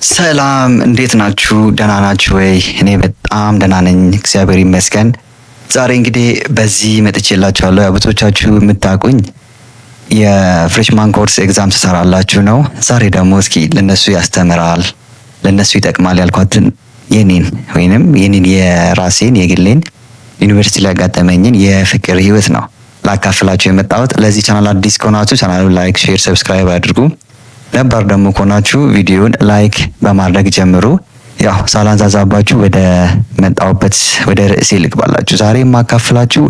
ሰላም እንዴት ናችሁ? ደህና ናችሁ ወይ? እኔ በጣም ደህና ነኝ፣ እግዚአብሔር ይመስገን። ዛሬ እንግዲህ በዚህ መጥቼላችኋለሁ። ያው ብዙዎቻችሁ የምታውቁኝ የ freshman course exam ስሰራላችሁ ነው። ዛሬ ደግሞ እስኪ ለነሱ ያስተምራል፣ ለነሱ ይጠቅማል ያልኳትን የኔን ወይንም የኔን የራሴን የግሌን ዩኒቨርሲቲ ላይ ያጋጠመኝን የፍቅር ህይወት ነው ላካፍላችሁ የመጣሁት። ለዚህ ቻናል አዲስ ከሆናችሁ ቻናሉን like፣ share፣ subscribe አድርጉ። ነባር ደግሞ ከሆናችሁ ቪዲዮን like በማድረግ ጀምሩ። ያው ሳላንዛዛባችሁ ወደ መጣሁበት ወደ ርዕሴ ልግባላችሁ። ዛሬ የማካፍላችሁ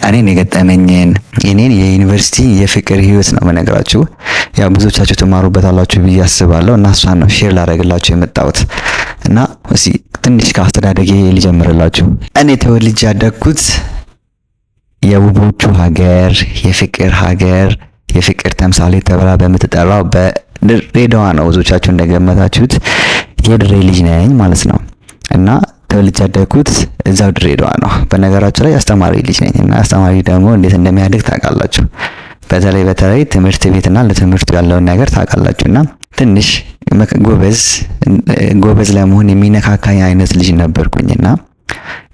እኔን የገጠመኝን የኔን የዩኒቨርሲቲ የፍቅር ህይወት ነው የምነግራችሁ። ያው ብዙዎቻችሁ ትማሩበታላችሁ ብዬ አስባለሁ እና እሷን ነው share ላደርግላችሁ የመጣሁት። እና እስኪ ትንሽ ከአስተዳደጌ ልጀምርላችሁ። እኔ ተወልጄ ያደግኩት የውቦቹ ሀገር፣ የፍቅር ሀገር፣ የፍቅር ተምሳሌት ተብላ በምትጠራው በድሬዳዋ ነው። ብዙዎቻችሁ እንደገመታችሁት የድሬ ልጅ ነኝ ማለት ነው። እና ተወልጄ ያደግኩት እዛው ድሬዳዋ ነው። በነገራችሁ ላይ አስተማሪ ልጅ ነኝ እና አስተማሪ ደግሞ እንዴት እንደሚያድግ ታውቃላችሁ። በተለይ በተለይ ትምህርት ቤትና ለትምህርቱ ያለውን ነገር ታውቃላችሁ። እና ትንሽ ጎበዝ ጎበዝ ለመሆን የሚነካካኝ አይነት ልጅ ነበርኩኝና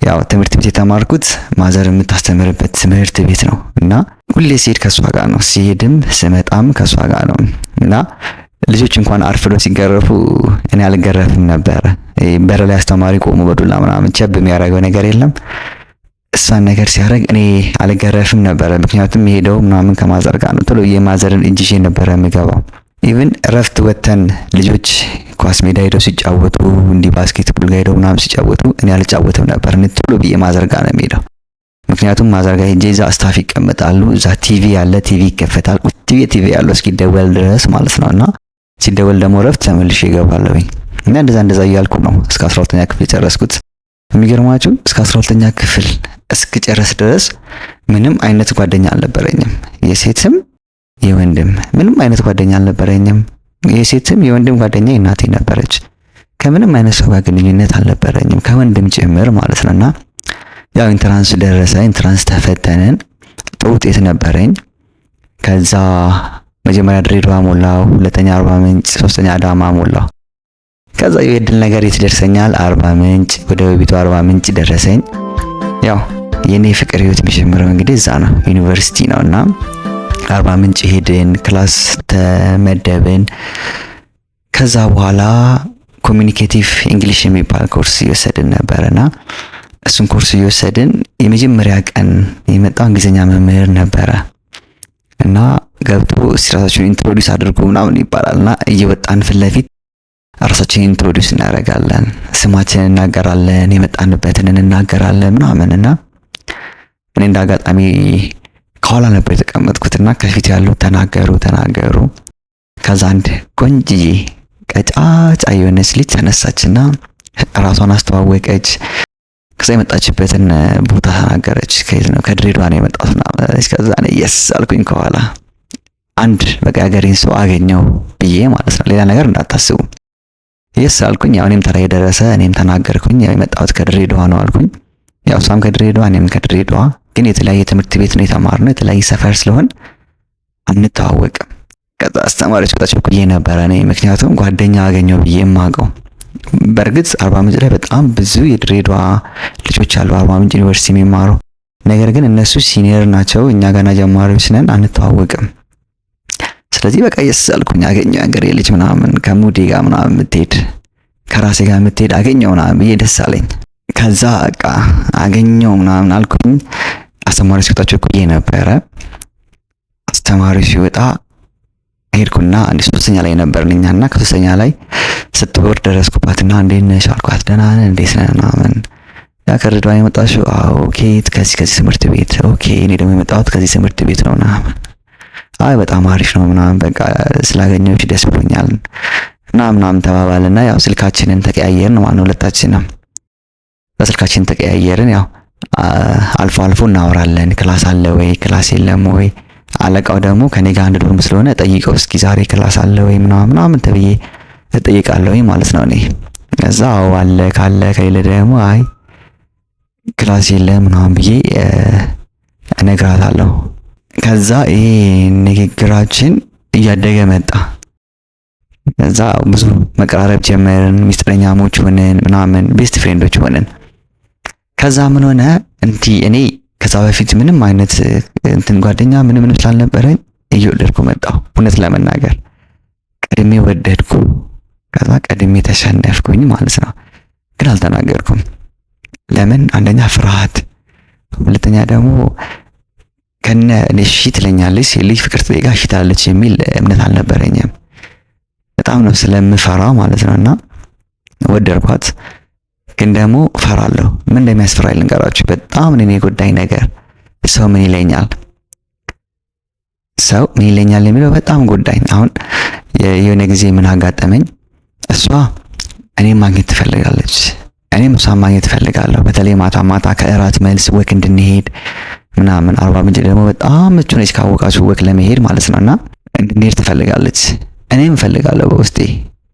ያው ትምህርት ቤት የተማርኩት mother የምታስተምርበት ትምህርት ቤት ነው እና ሁሌ ሲሄድ ከሷ ጋር ነው፣ ሲሄድም ስመጣም ከሷ ጋር ነው። እና ልጆች እንኳን አርፍዶ ሲገረፉ እኔ አልገረፍም ነበረ። በር ላይ አስተማሪ ቆሞ በዱላ ምናምን ቸብ የሚያደርገው ነገር የለም። እሷን ነገር ሲያደርግ እኔ አልገረፍም ነበረ። ምክንያቱም የሄደው ምናምን ከ mother ጋር ነው። ቶሎ የ mother ን እጅ ይዤ ነበረ የምገባው። Even እረፍት ወተን ልጆች ኳስ ሜዳ ሄደው ሲጫወቱ፣ እንዲህ basketball ጋር ሄደው ምናምን ሲጫወቱ እኔ አልጫወትም ነበር። እኔ ቶሎ ብዬ mother ጋር ነው የምሄደው። ምክንያቱም mother ጋር ሄጄ እዛ staff ይቀመጣሉ፣ እዛ ቲቪ ያለ፣ ቲቪ ይከፈታል። ቁጭ ብዬ ቲቪ ያለው እስኪደወል ድረስ ማለት ነው። እና ሲደወል ደግሞ እረፍት ተመልሼ እገባለሁኝ። እና እንደዛ እንደዛ እያልኩ ነው እስከ 12ኛ ክፍል የጨረስኩት። የሚገርማችሁ እስከ 12ኛ ክፍል እስክጨረስ ድረስ ምንም አይነት ጓደኛ አልነበረኝም። የሴትም የወንድም ምንም አይነት ጓደኛ አልነበረኝም። የሴትም የወንድም ጓደኛ እናቴ ነበረች። ከምንም አይነት ሰው ጋር ግንኙነት አልነበረኝም፣ ከወንድም ጭምር ማለት ነውና ያው entrance ደረሰ። Entrance ተፈተንን። ጥሩ ውጤት ነበረኝ። ከዛ መጀመሪያ ድሬዳዋ ሞላው፣ ሁለተኛ አርባ ምንጭ፣ ሶስተኛ አዳማ ሞላው። ከዛ የእድል ነገር የት ደርሰኛል? አርባ ምንጭ፣ ወደ ውቢቱ አርባ ምንጭ ደረሰኝ። ያው የኔ ፍቅር ህይወት የሚጀምረው እንግዲህ እዛ ነው፣ ዩኒቨርሲቲ ነውና አርባ ምንጭ ሄድን፣ class ተመደብን። ከዛ በኋላ communicative English የሚባል ኮርስ እየወሰድን ነበርና እሱን ኮርስ እየወሰድን የመጀመሪያ ቀን የመጣው እንግሊዝኛ መምህር ነበረ። እና ገብቶ እስቲ ራሳችሁን introduce አድርጉ ምናምን ይባላል። እና እየወጣን ፊት ለፊት ራሳችንን introduce እናደርጋለን፣ ስማችንን እናገራለን፣ የመጣንበትን እንናገራለን ምናምን። እና እኔ እንደ አጋጣሚ ከኋላ ነበር የተቀመጥኩትና ከፊት ያሉት ተናገሩ ተናገሩ። ከዛ አንድ ቆንጅዬ ቀጫጫ የሆነች ልጅ ተነሳችና ራሷን አስተዋወቀች። ከዛ የመጣችበትን ቦታ ተናገረች። ከየት ነው? ከድሬዳዋ ነው የመጣሁት ምናምን አለች። ከዛ እኔ yes አልኩኝ ከኋላ፣ አንድ በቃ የሀገሬን ሰው አገኘው ብዬ ማለት ነው። ሌላ ነገር እንዳታስቡ። Yes አልኩኝ። ያው እኔም ተራ የደረሰ እኔም ተናገርኩኝ። ያው የመጣሁት ከድሬዳዋ ነው አልኩኝ። ያው እሷም ከድሬዳዋ እኔም ከድሬዳዋ፣ ግን የተለያየ ትምህርት ቤት ነው የተማርነው። የተለያየ ሰፈር ስለሆን አንተዋወቅም። ከዛ አስተማሪዎች ወጣች ብዬ ነበረ እኔ፣ ምክንያቱም ጓደኛ አገኘው ብዬ የማውቀው። በእርግጥ አርባ ምንጭ ላይ በጣም ብዙ የድሬዳዋ ልጆች አሉ አርባ ምንጭ ዩኒቨርሲቲ የሚማሩ። ነገር ግን እነሱ senior ናቸው፣ እኛ ገና ጀማሪዎች ነን፣ አንተዋወቅም። ስለዚህ በቃ yes አልኩኝ፣ አገኘው የሀገሬ ልጅ ምናምን፣ ከ mood ኤ ጋር ምናምን የምትሄድ፣ ከራሴ ጋር የምትሄድ አገኘው ምናምን ብዬ ደስ አለኝ። ከዛ በቃ አገኘው ምናምን አልኩኝ። አስተማሪ ሲወጣ ቸኩዬ ነበረ። አስተማሪ ሲወጣ ሄድኩና አንድ ሶስተኛ ላይ ነበርን እኛና ከሶስተኛ ላይ ስትወርድ ደረስኩባትና እንዴት ነሽ አልኳት። ደህና ነህ፣ እንዴት ነህ ምናምን። ያ ከድሬዳዋ የመጣሽው? አዎ። Okay፣ ከዚህ ከዚህ ትምህርት ቤት? Okay፣ እኔ ደግሞ የመጣሁት ከዚህ ትምህርት ቤት ነው ምናምን። አይ በጣም አሪፍ ነው ምናምን፣ በቃ ስላገኘሁሽ ደስ ብሎኛል እና ምናምን ተባባልና ያው ስልካችንን ተቀያየርን ማለት ነው። ሁለታችንም በስልካችን ተቀያየርን። ያው አልፎ አልፎ እናወራለን። Class አለ ወይ፣ class የለም ወይ? አለቃው ደግሞ ከኔ ጋር አንድ dorm ስለሆነ ጠይቀው እስኪ ዛሬ class አለ ወይ ምናምን ምናምን ተብዬ እጠይቃለሁ ማለት ነው እኔ። ከዛ አዎ አለ ካለ፣ ከሌለ ደግሞ አይ class የለም ምናምን ብዬ እነግራታለሁ። ከዛ ይሄ ንግግራችን እያደገ መጣ። ከዛ ብዙ መቀራረብ ጀመርን፣ ሚስጥረኛሞች ሆንን ምናምን፣ best friend ኦች ሆንን። ከዛ ምን ሆነ እንዲህ፣ እኔ ከዛ በፊት ምንም አይነት እንትን ጓደኛ ምንም ምንም ስላልነበረኝ እየወደድኩ መጣሁ። እውነት ለመናገር ቀድሜ ወደድኩ፣ ከዛ ቀድሜ ተሸነፍኩኝ ማለት ነው። ግን አልተናገርኩም። ለምን? አንደኛ ፍርሃት፣ ሁለተኛ ደግሞ ከነ እኔ እሺ ትለኛለች፣ ሴት ልጅ ፍቅር ትጠይቃ እሺ ትላለች የሚል እምነት አልነበረኝም። በጣም ነው ስለምፈራ ማለት ነው። እና ወደድኳት፣ ግን ደግሞ ፈራለሁ። ምን እንደሚያስፈራ ልንገራችሁ። በጣም እኔን የጎዳኝ ነገር ሰው ምን ይለኛል፣ ሰው ምን ይለኛል የሚለው በጣም ጎዳኝ። አሁን የሆነ ጊዜ ምን አጋጠመኝ፣ እሷ እኔም ማግኘት ትፈልጋለች፣ እኔም እሷን ማግኘት እፈልጋለሁ። በተለይ ማታ ማታ ከእራት መልስ walk እንድንሄድ ምናምን፣ አርባ ምንጭ ደግሞ በጣም ምቹ ነች ካወቃችሁ walk ለመሄድ ማለት ነው። እና እንድንሄድ ትፈልጋለች፣ እኔም እፈልጋለሁ በውስጤ፣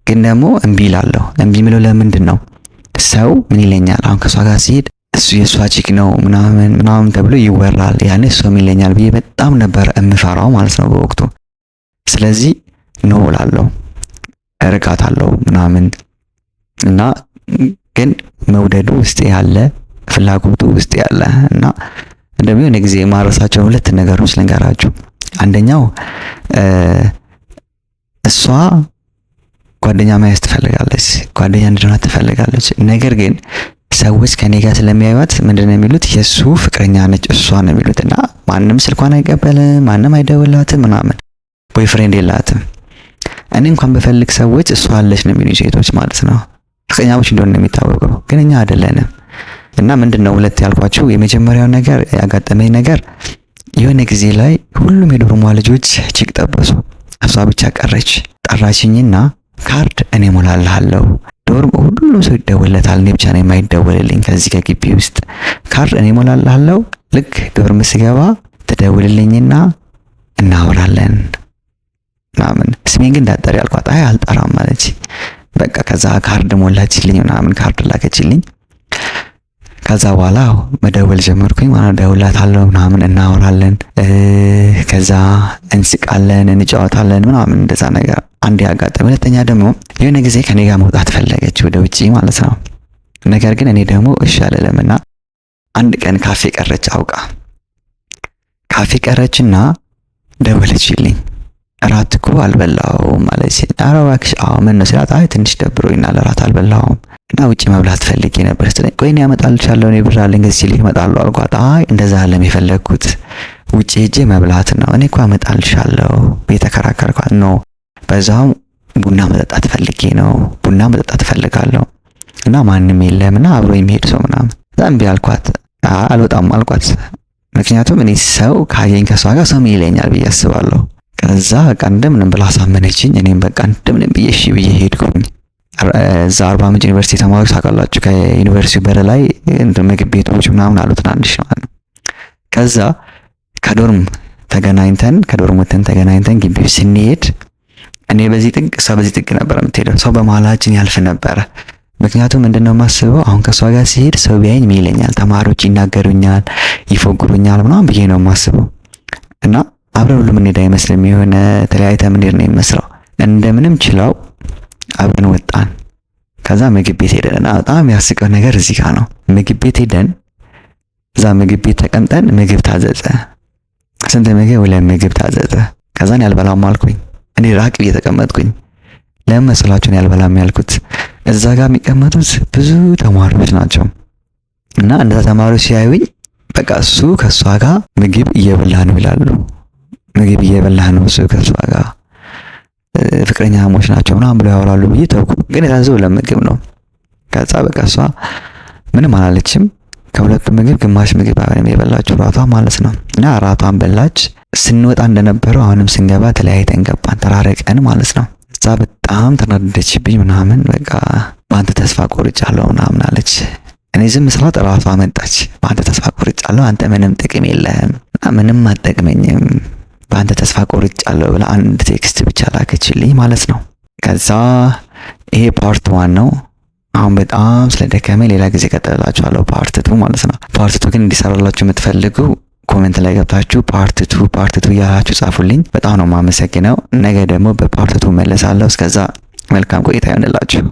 ግን ደግሞ እምቢ እላለሁ። እምቢ የምለው ለምንድን ነው? ሰው ምን ይለኛል? አሁን ከእሷ ጋር ሲሄድ እሱ የእሷ chick ነው ምናምን ምናምን ተብሎ ይወራል። ያኔ ሰው ምን ይለኛል ብዬ በጣም ነበር እምፈራው ማለት ነው በወቅቱ። ስለዚህ no እላለሁ፣ እርቃታለሁ ምናምን። እና ግን መውደዱ ውስጥ ያለ፣ ፍላጎቱ ውስጥ ያለ። እና እንደሚሆን ጊዜ የማረሳቸው ሁለት ነገሮች ልንገራችሁ። አንደኛው እሷ ጓደኛ መያዝ ትፈልጋለች፣ ጓደኛ እንድሆናት ትፈልጋለች። ነገር ግን ሰዎች ከኔ ጋር ስለሚያዩት ምንድን ነው የሚሉት? የእሱ ፍቅረኛ ነች እሷ ነው የሚሉት። እና ማንም ስልኳን አይቀበልም፣ ማንም አይደውላትም ምናምን፣ boyfriend የላትም። እኔ እንኳን ብፈልግ ሰዎች እሷ አለች ነው የሚሉ ሴቶች ማለት ነው። ፍቅረኛሞች እንደሆነ ነው የሚታወቀው፣ ግን እኛ አይደለንም። እና ምንድን ነው ሁለት ያልኳችሁ፣ የመጀመሪያው ነገር ያጋጠመኝ ነገር የሆነ ጊዜ ላይ ሁሉም የ dorm ዋ ልጆች chick ጠበሱ፣ እሷ ብቻ ቀረች። ጠራችኝና ካርድ እኔ ሞላልሃለሁ፣ dorm ሁሉም ሰው ይደወልለታል፣ እኔ ብቻ ነው የማይደወልልኝ ከዚህ ከግቢ ውስጥ። ካርድ እኔ ሞላልሃለሁ፣ ልክ dorm ስገባ ትደውልልኝና እናወራለን ምናምን፣ ስሜን ግን እንዳትጠሪ አልኳት። አይ አልጠራም አለች። በቃ ከዛ ካርድ ሞላችልኝ ምናምን፣ ካርድ ላከችልኝ። ከዛ በኋላ መደወል ጀመርኩኝ ማለት ነው። ደውላታለሁ ምናምን፣ እናወራለን፣ ከዛ እንስቃለን፣ እንጫወታለን ምናምን፣ እንደዛ ነገር አንድ ያጋጠመ። ሁለተኛ ደግሞ የሆነ ጊዜ ከኔ ጋር መውጣት ፈለገች ወደ ውጪ ማለት ነው። ነገር ግን እኔ ደግሞ እሺ አልልምና አንድ ቀን ካፌ ቀረች አውቃ። ካፌ ቀረችና ደወለችልኝ። እራት እኮ አልበላሁም አለች። ኧረ እባክሽ፣ አዎ ምን ነው ስላት፣ አይ ትንሽ ደብሮኛል፣ እራት አልበላሁም እና ውጪ መብላት ፈልጌ ነበር ስትለኝ፣ ቆይ እኔ አመጣልሻለሁ፣ እኔ ብር አለኝ ገዝቼልሽ እመጣለሁ አልኳት። አይ እንደዛ አይደለም፣ የፈለግኩት ውጪ ሄጄ መብላት ነው፣ እኔ እኮ አመጣልሻለሁ ብዬ ተከራከርኳት። No፣ በዛውም ቡና መጠጣት ፈልጌ ነው፣ ቡና መጠጣት እፈልጋለሁ እና ማንም የለም እና አብሮ የሚሄድ ሰው ምናምን። በጣም እምቢ አልኳት። አልወጣም አልኳት። ምክንያቱም እኔ ሰው ካየኝ ከሷ ጋር ሰው ምን ይለኛል ብዬ አስባለሁ። ከዛ በቃ እንደምንም ብላ አሳመነችኝ። እኔም በቃ እንደምንም ብዬ እሺ ብዬ ሄድኩኝ። እዛ አርባ ምንጭ ዩኒቨርሲቲ ተማሪዎች ታውቃላችሁ፣ ከዩኒቨርሲቲው በር ላይ ምግብ ቤቶች ምናምን አሉ ትናንሽ ማለት ነው። ከዛ ከ dorm ተገናኝተን፣ ከ dorm ወጥተን ተገናኝተን ግቢ ስንሄድ እኔ በዚህ ጥግ እሷ በዚህ ጥግ ነበር የምትሄደው። ሰው በመሀላችን ያልፍ ነበረ። ምክንያቱም ምንድነው የማስበው፣ አሁን ከእሷ ጋር ሲሄድ ሰው ቢያየኝ ምን ይለኛል፣ ተማሪዎች ይናገሩኛል፣ ይፎግሩኛል ምናምን ብዬ ነው የማስበው። እና አብረን ሁሉ የምንሄድ አይመስልም። የሆነ ተለያይተን የምንሄድ ነው የሚመስለው። እንደምንም ችለው አብረን ወጣን። ከዛ ምግብ ቤት ሄደን እና በጣም የሚያስቀው ነገር እዚህ ጋር ነው። ምግብ ቤት ሄደን እዛ ምግብ ቤት ተቀምጠን ምግብ ታዘዘ። ስንት ምግብ? ሁለት ምግብ ታዘዘ። ከዛን ያልበላም አልኩኝ። እኔ ራቅ ብዬ ተቀመጥኩኝ። ለምን መሰላችሁ ያልበላም ያልኩት? እዛ ጋር የሚቀመጡት ብዙ ተማሪዎች ናቸው። እና እንደዛ ተማሪዎች ሲያዩኝ በቃ እሱ ከእሷ ጋር ምግብ እየበላ ነው ይላሉ። ምግብ እየበላ ነው እሱ ከእሷ ጋር፣ ፍቅረኛሞች ናቸው ምናምን ብለው ያወራሉ ብዬ ተውኩ። ግን የታዘዘው ለምግብ ነው። ከዛ በቃ እሷ ምንም አላለችም። ከሁለቱ ምግብ ግማሽ ምግብ አብረን የበላችው እራቷ ማለት ነው። እና እራቷን በላች። ስንወጣ እንደነበረው አሁንም ስንገባ ተለያይተን ገባን፣ ተራረቀን ማለት ነው። እዛ በጣም ተናደደችብኝ ምናምን፣ በቃ በአንተ ተስፋ ቆርጫለሁ ምናምን አለች። እኔ ዝም ስላት እራሷ መጣች። በአንተ ተስፋ ቆርጫለሁ፣ አንተ ምንም ጥቅም የለህም፣ ምንም አትጠቅመኝም፣ በአንተ ተስፋ ቆርጫለሁ ብላ አንድ text ብቻ ላከችልኝ ማለት ነው። ከዛ ይሄ part one ነው። አሁን በጣም ስለደከመኝ ሌላ ጊዜ ቀጥልላችኋለሁ part two ማለት ነው። Part two ግን እንዲሰራላችሁ የምትፈልጉ Comment ላይ ገብታችሁ part two, part two እያላችሁ ጻፉልኝ። በጣም ነው የማመሰግነው። ነገ ደግሞ በ part two እመለሳለሁ። እስከዛ መልካም ቆይታ ይሆንላችሁ።